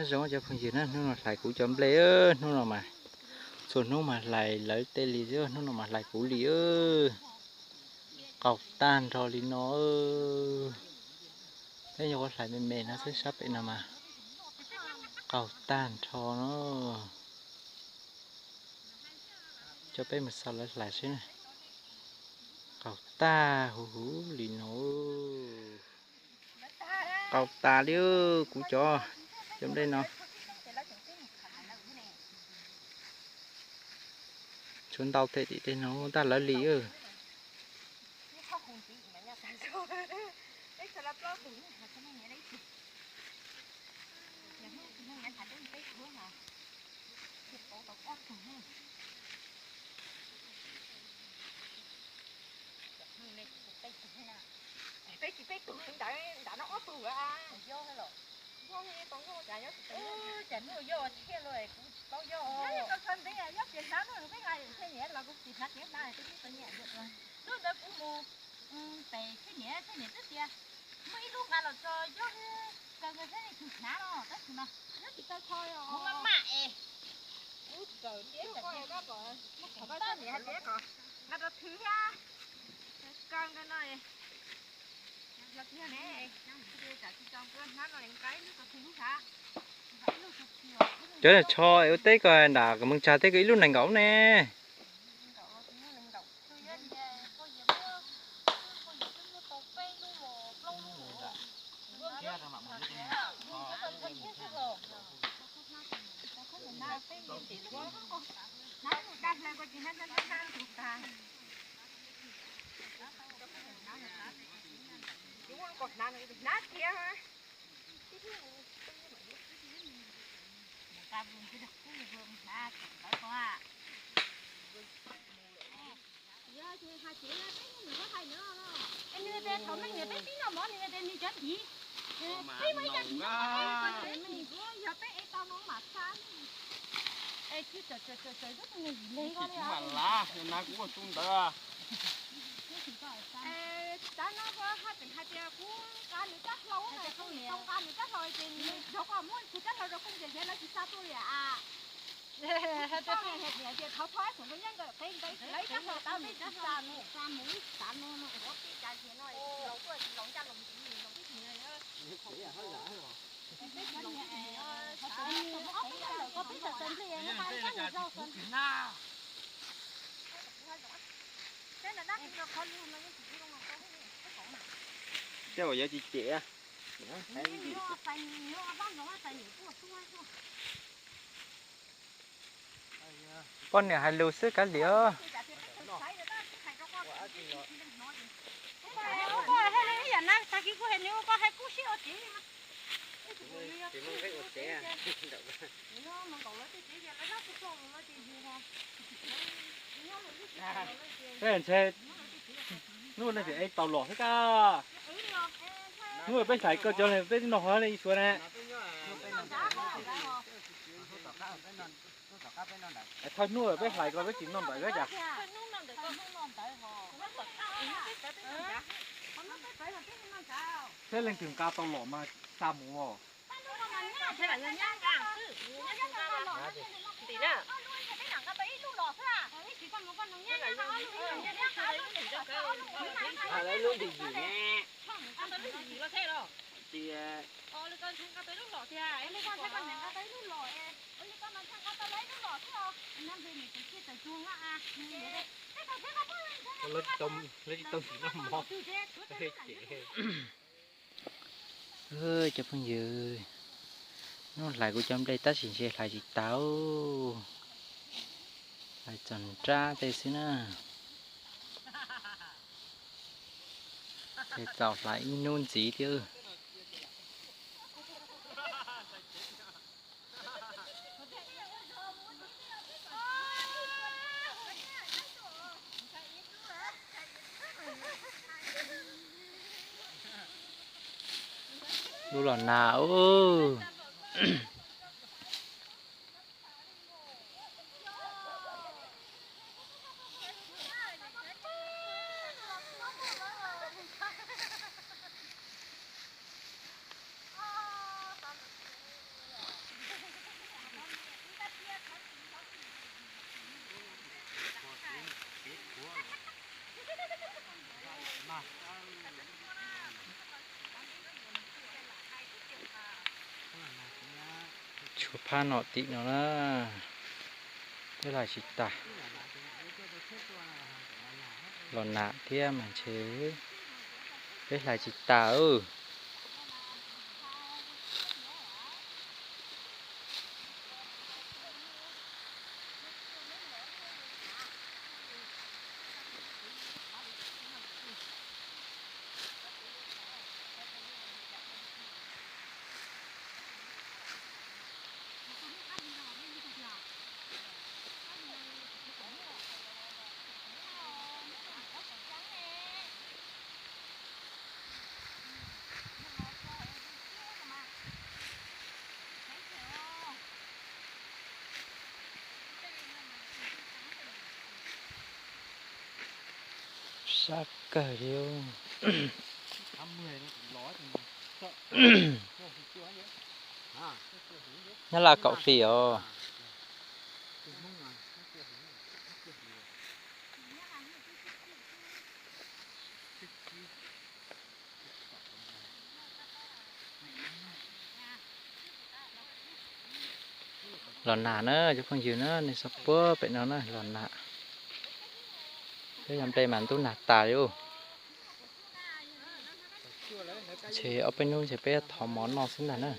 Zoo cov phooj ywg na, hnub no hlais kuv cov nplej, hnub no mas txhua hnub mas hlais lawv tej li xwb, hnub no mas hlais kuv li. Qaug tag nrho li no. Peb nyuam qhuav hlais me me no xwb, sab pem no mas qaug tag nrho no. Coj peb mus xauj lawv hlais seb na. Qaug tag huv huv li no. Qaug tas li kuv cov, cov nplej no. Tshuav ntau tej tim tej no tab lawv li. Peb tsis peb tug li ntawd, nram no ob tug a. Cas hnub yog thiaj los kuv tsis paub yog. Nyob tias hnab no peb nqa thiaj niam los kuv tsis hnab tias hnab twb tsis tau niam. Hnub ntawd kuv mus pem thiaj niam, thiaj niam twb tias muaj ib lub nqa los tso yog kaw nka thiab tus hnab no tab sis mas nyob tsis tau kho kuv maj mam es kuv txawm tias koj niam hais tias kom nqa rau thwv thiab kaw nka no. Cov tsho ua teb ko nram Mees Tsag teb ko ib lub nees nkaum ne. Yog ces hais tias peb me nyuam hais no, es nws tias thaum me nyuam peb pib noj mov nws tias nws cov ntiv, peb muaj ib co ntiv, yog peb ev tau no mam xa. Es tsis txawm txawm txawm txawm tub tus nws yim leeg ko li os. Tav no hais tias hais tias kuv nqa nws rab hlau, tau nqa nws rab hlau ces nws yog koj muab tus rab hlau rau koj ntiag lawv tsis xa tuaj li a. Hais tias thov thov ib txhua nkaus nyob nkawd qev nkawd lawv ib rab hlau tau nws tsis xa no, xa mus ib tav no no ua peb cas tias no laus tuaj tsis laus ncaj laus ntxiv laus tib si. Tej uas yuav tsis cem. Poj niam hais lus xwb kav liam. Ntshe hnub no ces ev tau los xwb kab. Hnub peb hlais koj cov peb twb noj hov ib suav na. Thawj hnub peb hlais koj peb tsis noj ntawd kab cas. Thiab leej twg nqa tau los mas xa mus. Lub ntws yim ne. Tias lawv tsis tau ntim noj mov ces. Cov phooj ywg, hnub hlais kuv cov nplej tab sis ntshe hlais tsis tau, hlais txog nrab tej xwb na. Ces txaus hlais ib hnub ntxiv thiab. Lub los nag ub. Tshuav phab no tim no na, peb hlais tsis tas. Los nag thiab mas ntshe peb hlais tsis tas. Sab kawg li. Nyob Laj kaum hli os. Los nag na cov phooj ywg na, nej saib puag pem no na, los nag. Peb yog nplej mas ntub nag tas li. Ntshe ob peb hnub ntshe peb thov mov noj xwb ntag na.